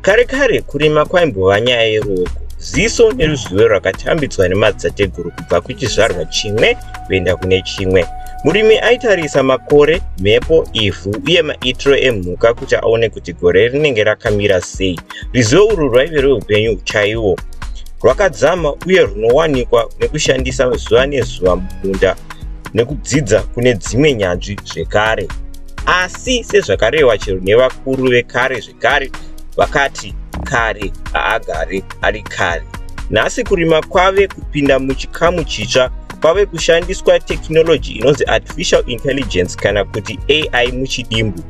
Kare kare kurima kwaimbova nyaya yeruoko, ziso neruzivo rwakatambidzwa nemadzitateguru kubva kuchizvarwa chimwe kuenda kune chimwe. Murimi aitarisa makore, mhepo, ivhu uye maitiro emhuka kuti aone kuti gore rinenge rakamira sei. Ruzivo urwu rwaive rweupenyu chaiwo, rwakadzama uye rwunowanikwa nekushandisa zuva nezuva mumunda nekudzidza kune dzimwe nyanzvi zvekare. Asi sezvakarehwa chero nevakuru vekare zvekare vakati kare haagare ari kare. Nhasi kurima kwave kupinda muchikamu chitsva kwave kushandiswa tekinoloji inonzi artificial intelligence kana kuti AI muchidimbu.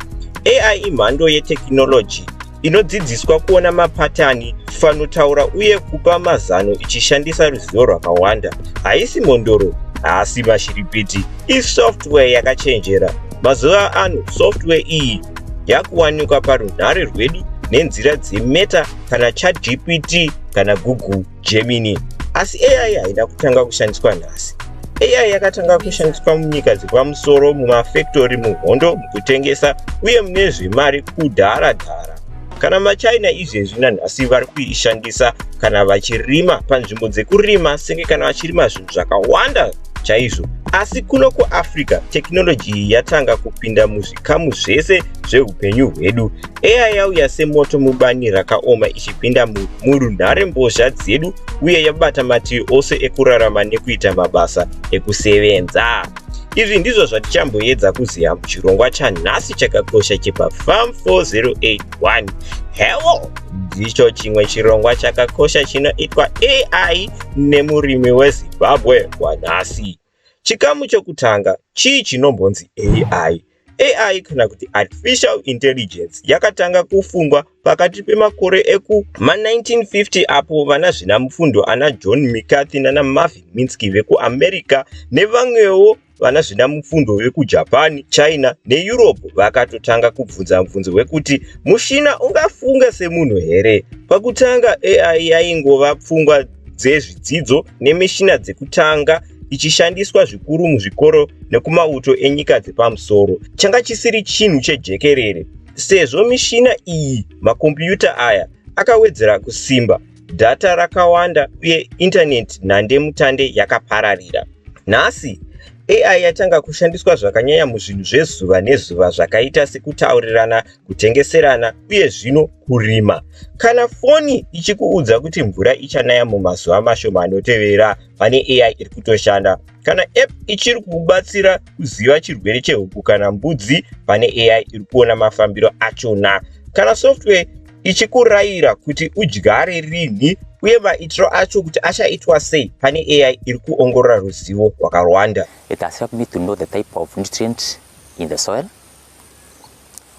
AI imhando yetekinoloji inodzidziswa kuona mapatani, kufanotaura uye kupa mazano ichishandisa ruzivo rwakawanda. Haisi mhondoro, haasi mashiripiti, isoftware yakachenjera. Mazuva ano software iyi yakuwanikwa parunhare rwedu nenzira dzeMeta kana ChatGPT kana Google Gemini. Asi AI haina kutanga kushandiswa nhasi. AI yakatanga kushandiswa munyika dzepamusoro, mumafektori, muhondo, mukutengesa uye mune zvemari kudhara dhara. Kana maChina izvezvi nanhasi vari kuishandisa kana vachirima panzvimbo dzekurima, senge kana vachirima zvinhu zvakawanda chaizvo. Asi kuno kuAfrica tekinoloji iyi yatanga kupinda muzvikamu zvese zveupenyu hwedu. AI yauya semoto mubani rakaoma ichipinda murunharembozha dzedu uye yabata mativi ose ekurarama nekuita mabasa ekusevenza. Izvi ndizvo zvatichamboedza kuziva muchirongwa chanhasi chakakosha chepaFarm 4081. Hewo, ndicho chimwe chirongwa chakakosha chinoitwa AI nemurimi weZimbabwe wanhasi. Chikamu chokutanga, chii chinombonzi AI? AI kana kuti Artificial Intelligence yakatanga kufungwa pakati pemakore ekuma1950 apo vanazvinamufundo ana John McCarthy nana Marvin Minsky vekuAmerica nevamwewo vanazvinamufundo vekuJapan, China neEurope vakatotanga kubvunza mubvunzo wekuti mushina ungafunga semunhu here? Pakutanga AI yaingova pfungwa dzezvidzidzo nemishina dzekutanga ichishandiswa zvikuru muzvikoro nekumauto enyika dzepamusoro. Changa chisiri chinhu chejekerere sezvo mishina iyi, makombiyuta aya akawedzera kusimba, dhata rakawanda uye intaneti nhandemutande yakapararira. Nhasi, AI yatanga kushandiswa zvakanyanya muzvinhu zvezuva nezuva zvakaita sekutaurirana, kutengeserana uye zvino kurima. Kana foni ichikuudza kuti mvura ichanaya mumazuva mashoma anotevera, pane AI iri kutoshanda. Kana app ichiri kukubatsira kuziva chirwere chehuku kana mbudzi, pane AI iri kuona mafambiro achona. Kana software ichikurayira kuti udyare rinhi uye maitiro acho kuti achaitwa sei, pane AI iri kuongorora ruzivo rwakawanda. It has helped me to know the type of nutrients in the soil,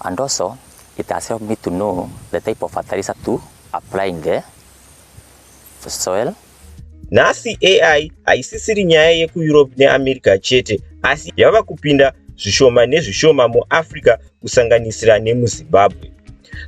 and also it has helped me to know the type of fertilizer to apply in the soil. Nhasi AI haisisiri nyaya yekuEurope neAmerica chete, asi yava kupinda zvishoma nezvishoma muAfrica kusanganisira nemuZimbabwe.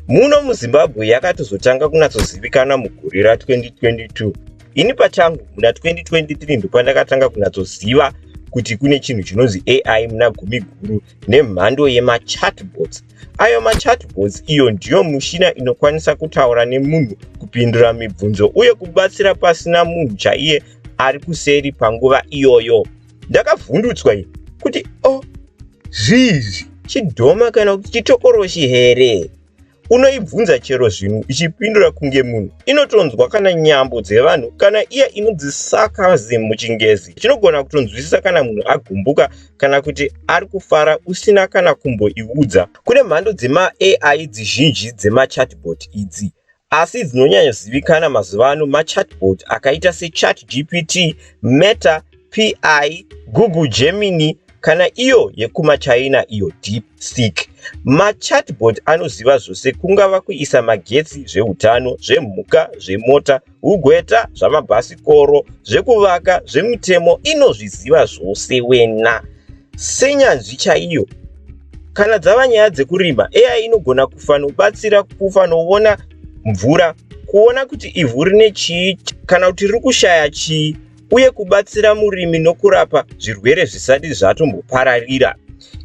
Muno muZimbabwe yakatozotanga kunatsozivikanwa mugore ra2022. Ini pachangu muna 2023 ndopandakatanga kunatsoziva kuti kune chinhu chinonzi AI muna Gumiguru nemhando yemachatbots. Ayo machatbots iyo ndiyo mishina inokwanisa kutaura nemunhu, kupindura mibvunzo uye kubatsira pasina munhu chaiye ari kuseri panguva iyoyo. Ndakavhundutswa ini kuti oh, zvizvi chidhoma kana kuti chitokoroshi here? Unoibvunza chero zvinhu ichipindura kunge munhu. Inotonzwa kana nyambo dzevanhu kana iya inonzi sarcasm muchingezi. Chinogona kutonzwisisa kana munhu agumbuka kana kuti ari kufara usina kana kumboiudza. Kune mhando dzemaAI dzizhinji dzemachatbot idzi, asi dzinonyanyozivikanwa mazuva ano machatbot akaita seChatGPT, Meta, PI, Google Gemini kana iyo yekumaChina iyo DeepSeek. Machatbot anoziva zvose, kungava kuisa magetsi, zveutano, zvemhuka, zvemota, ugweta, zvamabhasikoro, zvekuvaka, zvemitemo, inozviziva zvose wena. Senyanzvi chaiyo. Kana dzava nyaya dzekurima, AI inogona kufanobatsira kufanoona mvura, kuona kuti ivhu rine chii kana kuti riri kushaya chii, uye kubatsira murimi nokurapa zvirwere zvisati zvatombopararira.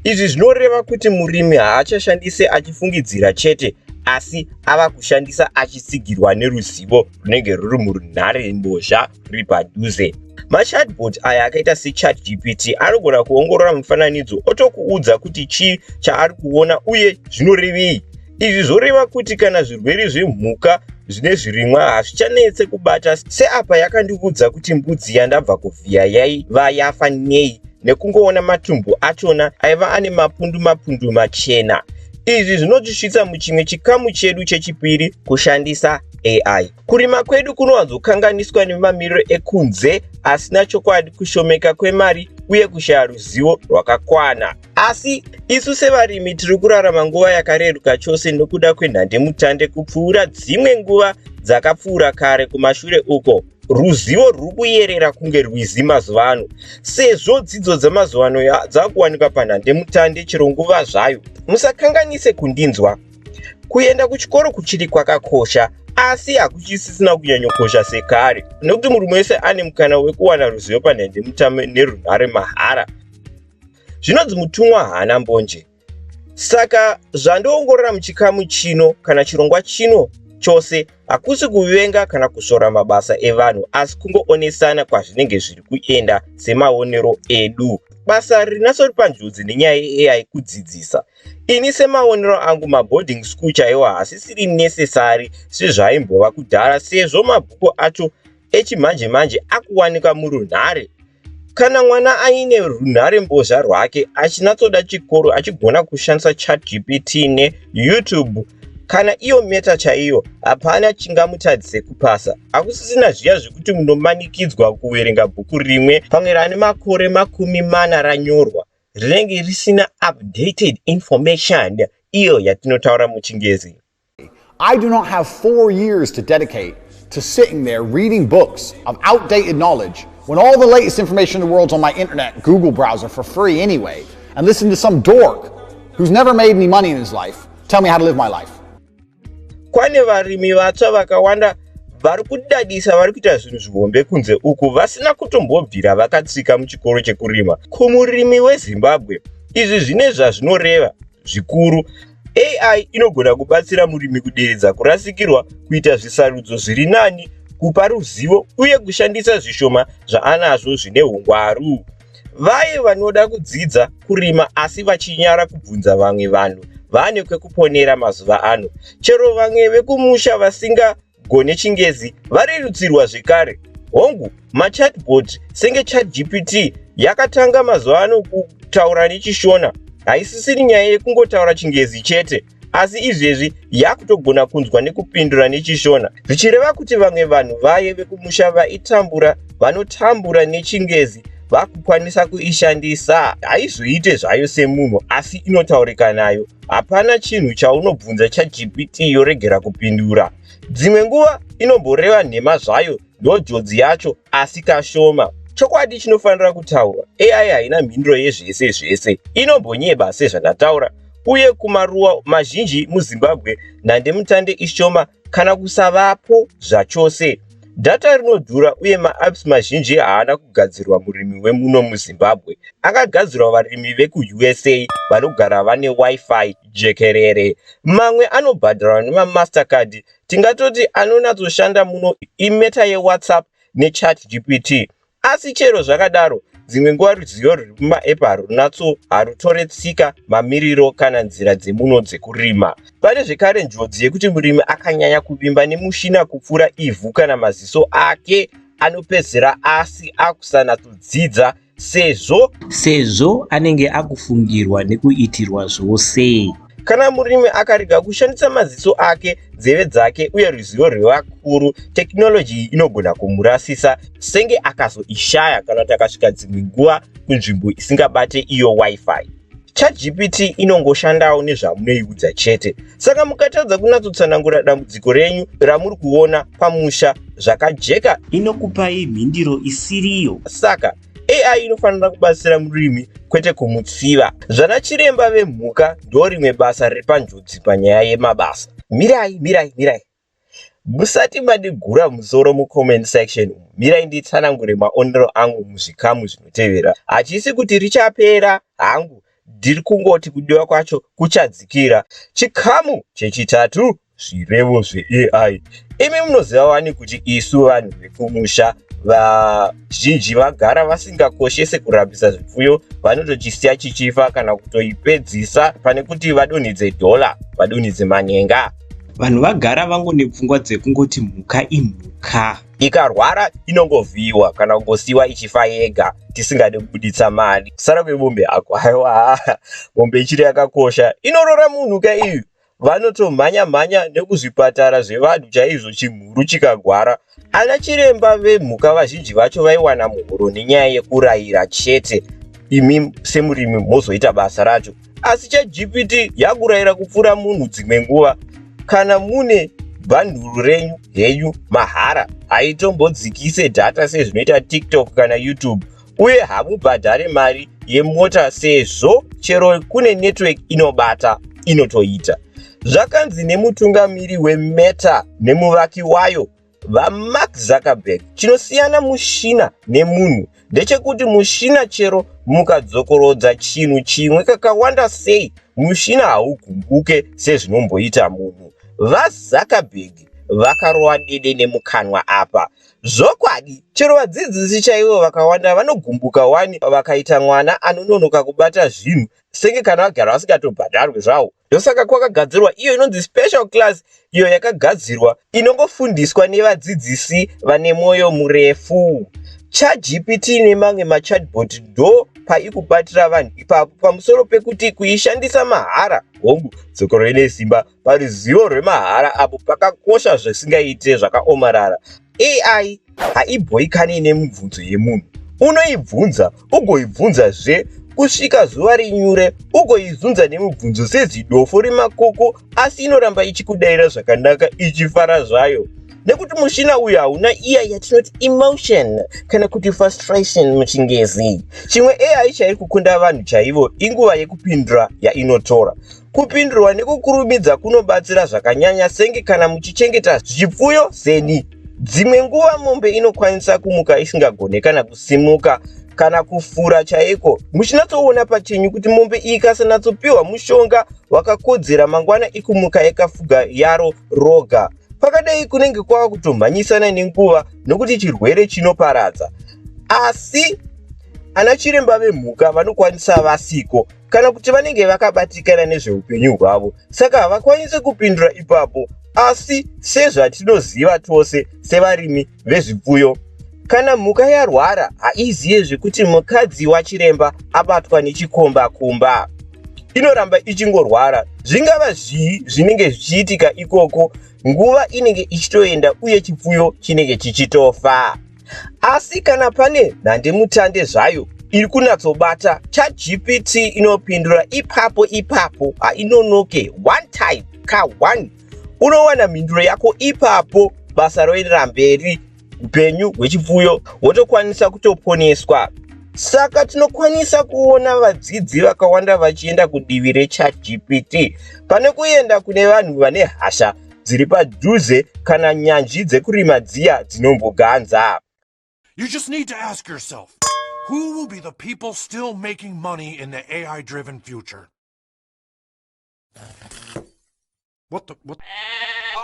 Izvi zvinoreva kuti murimi haachashandise achifungidzira chete, Asi ava kushandisa achitsigirwa neruzivo runenge ruri murunharembozha ruri padhuze. Machatbot aya akaita seChatGPT anogona kuongorora mufananidzo otokuudza kuti chii chaari kuona uye zvinorevei. Izvi zvoreva kuti kana zvirwere zvemhuka zvine zvirimwa hazvichanetse kubata, seapa yakandiudza kuti mbudzi yandabva kuvhiya yaiva yafa nei nekungoona matumbu achona aiva ane mapundu mapundu machena. Izvi zvinotisvitsa muchimwe chikamu chedu chechipiri, kushandisa AI. Kurima kwedu kunowanzokanganiswa nemamiriro ekunze asina chokwadi, kushomeka kwemari uye kushaya ruzivo rwakakwana. Asi isu sevarimi tiri kurarama nguva yakareruka chose nokuda kwenhandemutande kupfuura dzimwe nguva dzakapfuura kare kumashure uko. Ruzivo rwuri kuyerera kunge rwizi mazuva ano, sezvo dzidzo dzemazuva ano dzakuwanikwa panhandemutande chero nguva zvayo. Musakanganise kundinzwa. Kuenda kuchikoro kuchiri kwakakosha, asi hakuchisisina kunyanyokosha sekare, nekuti murume wese ane mukana wekuwana ruzivo panhandemutande nerunhare mahara. Zvinonzi mutumwa haana mbonje. Saka zvandoongorora muchikamu chino kana chirongwa chino chose hakusi kuvenga kana kusvora mabasa evanhu, asi kungoonesana kwazvinenge zviri kuenda semaonero edu. Basa rinasori panjodzi nenyaya yeAI kudzidzisa. Ini semaonero angu, maboarding school chaiwo haasisiri necessary sezvaimbova kudhara, sezvo mabhuku acho echimanje manje akuwanikwa murunhare. Kana mwana aine runhare mbozha rwake achinatsoda chikoro, achigona kushandisa ChatGPT neYouTube kana iyo Meta chaiyo, hapana chingamutadzise kupasa. Hakusisina zviya zvekuti munomanikidzwa kuverenga bhuku rimwe, pamwe rane makore 40 ranyorwa, rinenge risina updated information iyo yatinotaura muchingezi. I do not have 4 years to dedicate to sitting there reading books of outdated knowledge when all the latest information in the world's on my internet Google browser for free anyway, and listen to some dork who's never made any money in his life tell me how to live my life. Kwane varimi vatsva vakawanda vari kudadisa, vari kuita zvinhu zvihombe kunze uku vasina kutombobvira vakatsika muchikoro chekurima. Kumurimi weZimbabwe, izvi zvine zvazvinoreva zvikuru. AI inogona kubatsira murimi kuderedza kurasikirwa, kuita zvisarudzo zviri nani, kupa ruzivo uye kushandisa zvishoma zvaanazvo zvine ungwaru. Vaye vanoda kudzidza kurima asi vachinyara kubvunza vamwe vanhu vane kwekuponera mazuva ano. Chero vamwe vekumusha vasingagone chingezi varerutsirwa zvekare. Hongu, machatbot senge ChatGPT yakatanga mazuva ano kutaura nechiShona. Haisisiri nyaya yekungotaura chingezi chete, asi izvezvi yakutogona kunzwa nekupindura nechiShona, zvichireva kuti vamwe vanhu vaye vekumusha vaitambura, vanotambura nechingezi, vakukwanisa kuishandisa. Haizoite zvayo semunhu, asi inotaurika nayo. Hapana chinhu chaunobvunza ChatGPT yoregera kupindura. Dzimwe nguva inomboreva nhema zvayo, ndojodzi yacho, asi kashoma. Chokwadi chinofanira kutaurwa, AI haina mhinduro yezvese zvese. Inombonyeba sezvandataura, uye kumaruwa mazhinji muZimbabwe nhandemutande ishoma kana kusavapo zvachose. Data rinodhura, uye maapps mazhinji haana kugadzirwa murimi wemuno muZimbabwe, akagadzirwa varimi vekuUSA vanogara vane Wi-Fi jekerere. Mamwe anobhadharwa nemaMastercard. Tingatoti anonatsoshanda muno iMeta yeWhatsApp neChat GPT. Asi chero zvakadaro, dzimwe nguva ruzivo rwuri mumaapp harunatso harutore tsika, mamiriro kana nzira dzemuno dzekurima. Pane zvekare njodzi yekuti murimi akanyanya kuvimba nemushina kupfuura ivhu kana maziso ake, anopedzera asi akusanatsodzidza sezvo anenge akufungirwa nekuitirwa zvose. Kana murimi akarega kushandisa maziso ake, nzeve dzake uye ruzivo rwevakuru, technology iyi inogona kumurasisa, senge akazoishaya kana kuti akasvika dzimwe nguva kunzvimbo isingabate iyo Wi-Fi. ChatGPT inongoshandawo nezvamunoiudza chete, saka mukatadza kunatsotsanangura dambudziko renyu ramuri kuona pamusha zvakajeka, inokupai mhinduro isiriyo. Saka AI inofanira kubatsira murimi, kwete kumutsiva. Zvana chiremba vemhuka ndo rimwe basa riri panjodzi panyaya yemabasa. Mirai, mirai, mirai, musati mandigura musoro mucomment section umu. Mirai nditsanangure maonero angu muzvikamu zvinotevera. Hachisi kuti richapera hangu. Ndiri kungoti kudiwa kwacho kuchadzikira. Chikamu chechitatu, zvirevo zveAI. Imi munoziva wani kuti isu vanhu vekumusha vazhinji vagara vasingakoshese kurapisa zvipfuyo, vanotochisiya chichifa kana kutoipedzisa pane kuti vadonhedze dhola, vadonhedze manhenga. Vanhu vagara vangone pfungwa dzekungoti mhuka imhuka. Ikarwara inongovhiyiwa kana kungosiyiwa ichifa yega tisingade kubuditsa mari. Kusara kwemombe hako, aiwa, mombe ichiri yakakosha, inorora munhu ka iyi. Vanotomhanya mhanya nekuzvipatara zvevanhu chaizvo chimhuru chikagwara. Ana chiremba vemhuka vazhinji vacho vaiwana muhoro nenyaya yekurayira chete, imi semurimi mozoita basa racho. Asi ChatGPT yakurayira kupfuura munhu dzimwe nguva. Kana mune bhanduru renyu henyu mahara, haitombodzikise dhata sezvinoita TikTok kana YouTube, uye hamubhadhare mari yemota sezvo chero kune network inobata inotoita. Zvakanzi nemutungamiri weMeta nemuvaki wayo VaMark Zuckerberg, chinosiyana mushina nemunhu ndechekuti mushina chero mukadzokorodza chinhu chimwe kakawanda sei, mushina haugumbuke sezvinomboita munhu. VaZuckerberg vakarova dede nemukanwa apa. Zvokwadi, chero vadzidzisi chaivo vakawanda vanogumbuka wani vakaita mwana anononoka kubata zvinhu, senge kana vagara vasingatobhadharwe zvawo. Ndosaka kwakagadzirwa iyo inonzi special class, iyo yakagadzirwa inongofundiswa nevadzidzisi vane mwoyo murefu. ChatGPT nemamwe machatbot ndo paikubatira vanhu ipapo, pamusoro pekuti kuishandisa mahara. Hongu, dzokoro ine simba paruzivo rwemahara apo pakakosha zvisingaite zvakaomarara. AI haibhoikani nemibvunzo yemunhu. Unoibvunza ugoibvunzazve kusvika zuva rinyure, ugoizunza nemibvunzo sezidofo remakoko, asi inoramba ichikudayira zvakanaka ichifara zvayo, nekuti mushina uyu hauna iya yatinoti emotion kana kuti frustration muchingezi. Chimwe AI chairi kukunda vanhu chaivo inguva yekupindura yainotora. Kupindurwa nekukurumidza kunobatsira zvakanyanya, senge kana muchichengeta zvipfuyo seni. Dzimwe nguva mombe inokwanisa kumuka isingagone kana kusimuka kana kufura chaiko, muchinatsoona pachenyu kuti mombe iyi ikasanatsopiwa mushonga wakakodzera, mangwana ikumuka yakafuga yaro roga. Pakadai kunenge kwava kutomhanyisana nenguva, nokuti chirwere chinoparadza. Asi ana chiremba vemhuka vanokwanisa vasiko, kana kuti vanenge vakabatikana nezveupenyu hwavo, saka havakwanisi kupindura ipapo. Asi sezvatinoziva tose sevarimi vezvipfuyo, kana mhuka yarwara haiziye zvekuti mukadzi wachiremba abatwa nechikomba kumba, inoramba ichingorwara. Zvingava zvii zvinenge zvichiitika ikoko, nguva inenge ichitoenda uye chipfuyo chinenge chichitofa. Asi kana pane nhandemutande zvayo iri kunatsobata, ChatGPT inopindura ipapo ipapo, hainonoke. One time ka one unowana mhinduro yako ipapo, basa roendera mberi, upenyu hwechipfuyo hwotokwanisa kutoponeswa. Saka tinokwanisa kuona vadzidzi vakawanda vachienda kudivi reChatGPT pane kuenda kune vanhu vane hasha dziri padhuze kana nyanzvi dzekurima dziya dzinomboganza. You just need to ask yourself, who will be the people still making money in the AI-driven future? What the, what?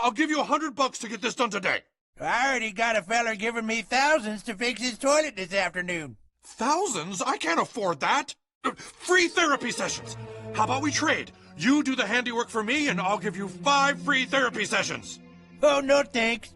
I'll give you $100 to get this done today. I already got a feller giving me thousands to fix his toilet this afternoon. Thousands? I can't afford that. Free therapy sessions. How about we trade? You do the handiwork for me and I'll give you 5 free therapy sessions. Oh, no thanks.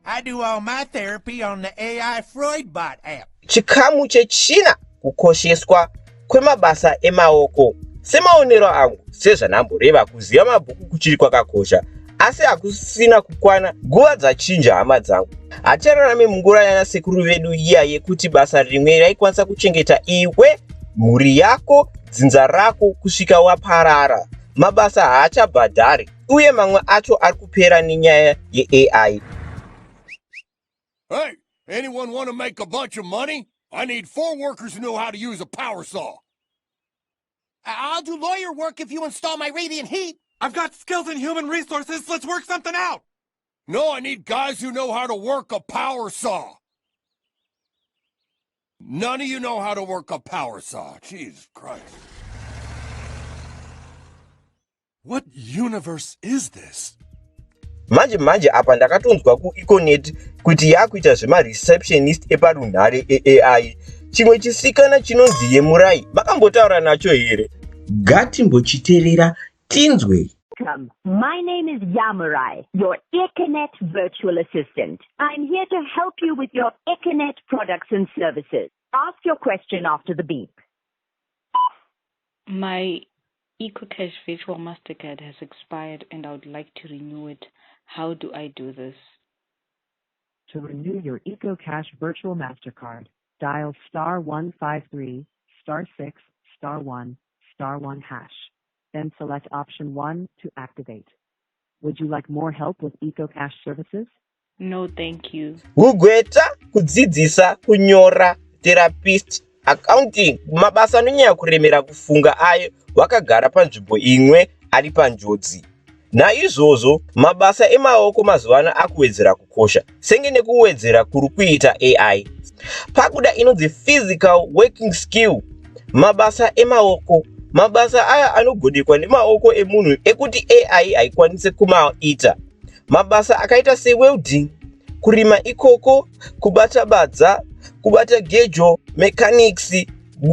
I do all my therapy on the AI FreudBot app. Chikamu chechina, kukosheswa kwemabasa emaoko. Semaonero angu, sezvanamboreva, kuziva mabhuku kuchiri kwakakosha, asi hakusina kukwana. Nguva dzachinja, hama dzangu. Hatichararame munguva yanasekuru vedu iya yekuti basa rimwe raikwanisa kuchengeta iwe, mhuri yako, dzinza rako kusvika waparara. Mabasa haachabhadhari, uye mamwe acho ari kupera nenyaya yeAI. Hey, anyone want to make a bunch of money? I need 4 workers who know how to use a power saw. I'll do lawyer work if you install my radiant heat. I've got skills in human resources. Let's work something out. No, I need guys who know how to work a power saw. None of you know how to work a power saw. Jesus Christ. What universe is this? Manje manje apa ndakatonzwa kuEconet kuti yakuita zvemareceptionist eparunhare eAI. Chimwe chisikana chinonzi Yemurai makambotaura nacho here? Ngatimbochiteerera tinzwe. Welcome. My name is Yamurai, your Econet virtual assistant. I'm here to help you with your Econet products and services. Ask your question after the beep. My EcoCash Virtual Mastercard has expired and I would like to renew it. How do I do this? To renew your EcoCash Virtual Mastercard, dial star 153 star 6 star 1 star 1 hash. Then select option 1 to activate. Would you like more help with EcoCash services? No, thank you. Kugweta, kudzidzisa, kunyora, therapist, accounting, mabasa anonyanya kuremera kufunga ayo wakagara panzvimbo imwe ari panjodzi. Naizvozvo mabasa emaoko mazuva ano akuwedzera kukosha senge nekuwedzera kuri kuita AI. Pakuda inonzi physical working skill, mabasa emaoko. Mabasa aya anogodekwa nemaoko emunhu ekuti AI haikwanisi kumaita. Mabasa akaita sewelding, kurima ikoko, kubata badza, kubata gejo, mechanics,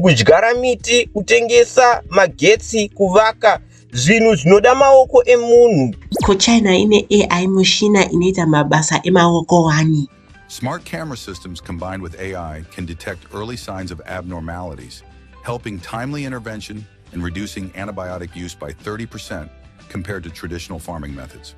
kudyara miti, kutengesa magetsi, kuvaka, zvinhu zvinoda maoko emunhu. Ko China ine AI mushina inoita mabasa emaoko wani. Smart camera systems combined with AI can detect early signs of abnormalities, helping timely intervention and reducing antibiotic use by 30% compared to traditional farming methods.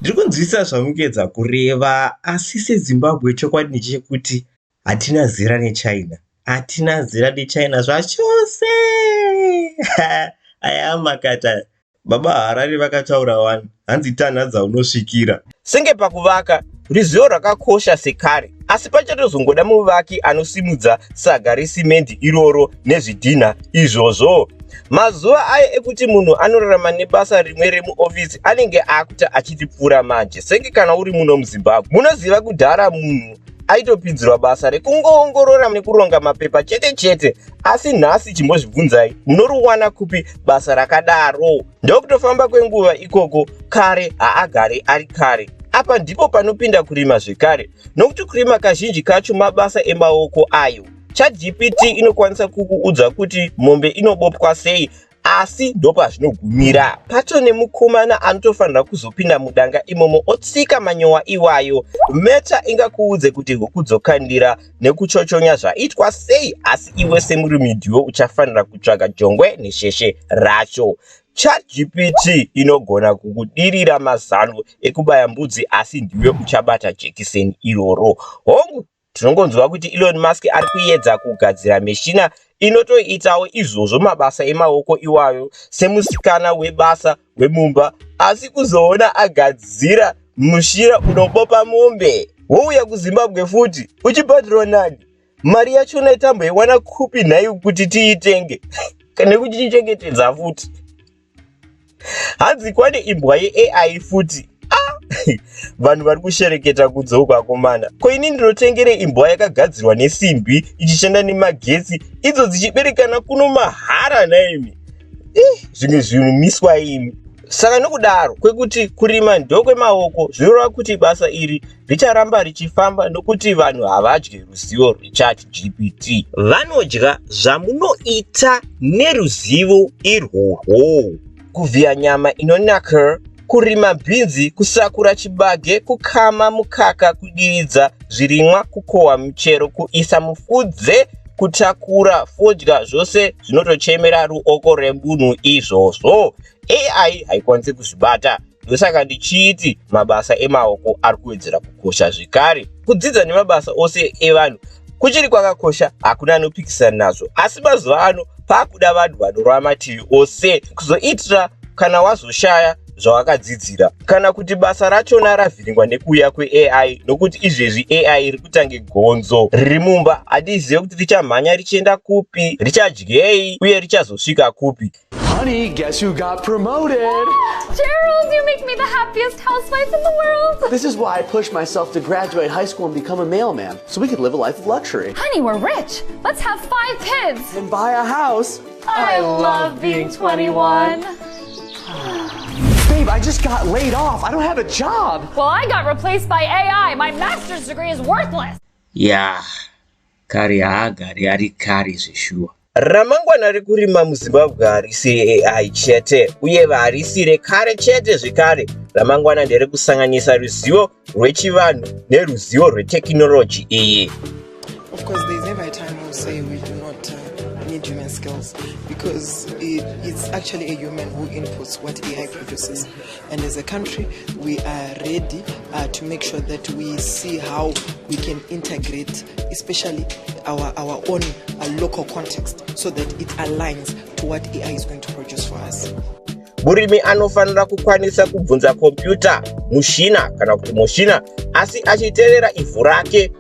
Ndiri kunzwisisa zvamukuedza kureva, asi seZimbabwe chokwadi ndechekuti hatina zera neChina. Hatina zera neChina zvachose. Aya makata baba Harare vakataura wani, hanzi tanha dzaunosvikira. Senge pakuvaka, ruzivo rwakakosha sekare, asi pachatozongoda muvaki anosimudza saga resimendi iroro nezvidhinha izvozvo. Mazuva aya ekuti munhu anorarama nebasa rimwe remuofisi anenge akuta achitipfuura manje, senge kana uri muno muZimbabwe. Munoziva kudhara munhu aitopinzirwa basa rekungoongorora nekuronga mapepa chete chete, asi nhasi chimbozvibvunzai, munoriwana kupi basa rakadaro? Ndokutofamba kwenguva ikoko, kare haagari ari kare. Apa ndipo panopinda kurima zvekare, nokuti kurima kazhinji kacho mabasa emaoko ayo. ChatGPT inokwanisa kukuudza kuti mombe inobopwa sei, asi ndopazvinogumira. Pato nemukomana anotofanira kuzopinda mudanga imomo otsika manyowa iwayo. Meta ingakuudze kuti huku dzokandira nekuchochonya zvaitwa sei, asi iwe semurimi ndiwe uchafanira kutsvaga jongwe nesheshe racho. ChatGPT inogona kukudirira mazano ekubaya mbudzi, asi ndiwe uchabata jekiseni iroro. Hongu, tinongonzwa kuti Elon Musk ari kuedza kugadzira mishina inotoitawo izvozvo mabasa emaoko iwayo semusikana webasa wemumba, asi kuzoona agadzira mushina unobopa mombe, wouya kuZimbabwe futi uchibhadhirwa nani? Mari yachona itamboiwana kupi nhai kuti tiitenge nekuchichengetedza futi? Hanzi kwane imbwa yeAI futi. Vanhu vari kushereketa kunze uko akomana. Ko ini ndinotengere imbwa yakagadzirwa nesimbi ichishanda nemagetsi, idzo dzichiberekana kuno mahara naimi? Zvimwe zvinhu miswa imi. Saka nokudaro kwekuti kurima ndokwemaoko, zvinoreva kuti basa iri richaramba richifamba, nokuti vanhu havadyi ruzivo rweChat GPT, vanodya zvamunoita neruzivo irworwo. Kuvhiya nyama inonaka, kurima bhinzi, kusakura chibage, kukama mukaka, kudiridza zvirimwa, kukohwa michero, kuisa mufudze, kutakura fodya, zvose zvinotochemera ruoko rwemunhu izvozvo. AI haikwanisi kuzvibata. Ndosaka ndichiti mabasa emaoko ari kuwedzera kukosha zvekare. Kudzidza nemabasa ose evanhu kuchiri kwakakosha, hakuna anopikisana nazvo, asi mazuva ano paakuda vanhu vanorova mativi ose, kuzoitira kana wazoshaya zvawakadzidzira kana kuti basa rachona ravhiringwa nekuuya kweAI, nokuti izvezvi AI iri kutange gonzo riri mumba, hatizive kuti richamhanya richienda kupi, richadyei uye richazosvika kupi. Honey, guess who got promoted? Gerald, you make me the happiest housewife in the world. This is why I pushed myself to graduate high school and become a mailman, so we could live a life of luxury. Honey, we're rich. Let's have 5 kids. And buy a house. I love being 21. Babe, I just got laid off. I don't have a job. Well, I got replaced by AI. My master's degree is worthless. Ya, kare haagari ari kare zveshuwa. Ramangwana rekurima muZimbabwe harisi AI chete uye harisi rekare chete zvekare. Ramangwana nderekusanganisa ruzivo rwechivanhu neruzivo rwetekinoroji iyi. Of course, there's never a time we'll say we do not need human skills because it's actually a human who inputs what AI produces. And as a country, we are ready to make sure that we see how we can integrate, especially our own local context, so that it aligns to what AI is going to produce for us. Murimi anofanira kukwanisa kubvunza kompyuta, mushina kana kuti mushina, asi achiteerera ivhu rake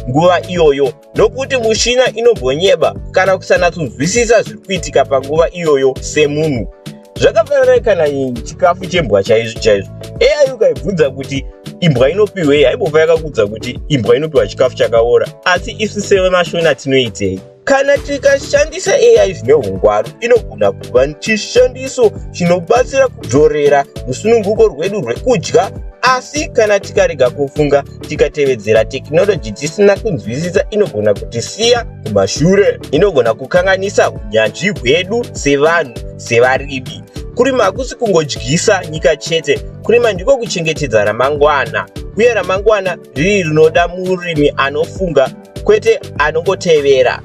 nguva iyoyo, nokuti mushina inombonyeba kana kusanatsonzwisisa zviri kuitika panguva iyoyo semunhu. Zvakafanana kana chikafu chembwa chaizvo chaizvo. AI ukaibvunza kuti imbwa inopiwei, haimbofa yakakuudza kuti imbwa inopiwa chikafu chakaora. Asi isu sevemashona tinoitei? Kana tikashandisa AI zvine ungwaru, inogona kuva chishandiso chinobatsira kudzorera rusununguko rwedu rwekudya. Asi kana tikarega kufunga, tikatevedzera tekinoroji tisina kunzwisisa, inogona kutisiya kumashure, inogona kukanganisa unyanzvi hwedu sevanhu, sevarimi. Kurima hakusi kungodyisa nyika chete. Kurima ndiko kuchengetedza ramangwana, uye ramangwana riri rinoda murimi anofunga, kwete anongotevera.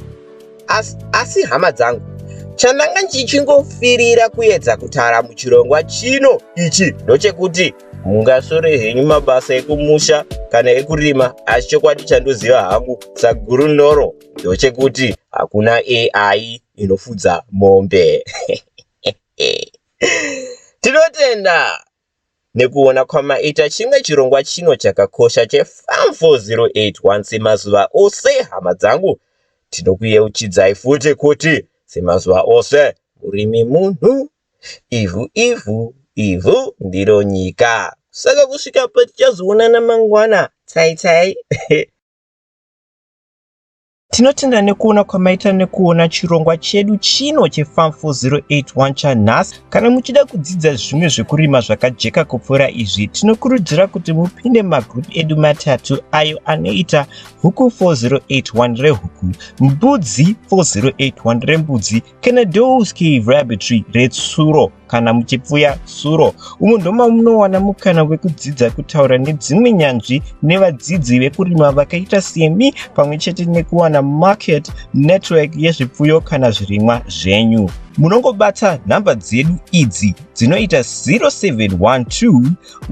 Asi hama dzangu, chandanga ndichingofirira kuedza kutaura muchirongwa chino ichi ndochekuti mungasore henyu mabasa ekumusha kana ekurima, asi chokwadi chandoziva hangu sagurundoro ndochekuti hakuna AI inofudza mombe. Tinotenda nekuona kwamaita chimwe chirongwa chino chakakosha cheFarm 4081. Semazuva ose, hama dzangu, tinokuyeuchidzai futi kuti semazuva ose, murimi munhu, ivhu ivhu, ivhu ndiro nyika. Saka kusvika patichazoonana mangwana, tai tai. Tinotenda nekuona kwamaita nekuona chirongwa chedu chino cheFarm 4081 chanhasi. Kana muchida kudzidza zvimwe zvekurima zvakajeka kupfuura izvi, tinokurudzira kuti mupinde magroup edu matatu ayo anoita Huku 4081 rehuku, Mbudzi 4081 rembudzi, kana Does Cave Rabbitry retsuro kana muchipfuya tsuro. Umu ndomamunowana mukana wekudzidza kutaura nedzimwe nyanzvi nevadzidzi vekurima vakaita semi, pamwe chete nekuwana market network yezvipfuyo kana zvirimwa zvenyu. Munongobata nhamba dzedu idzi dzinoita 0712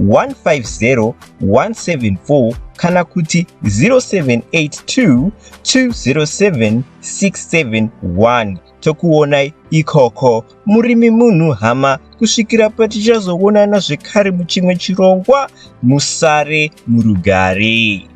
150 174 kana kuti 0782 207 671. Tokuonai ikoko. Murimi munhu, hama. Kusvikira patichazoonana zvekare muchimwe chirongwa, musare murugare.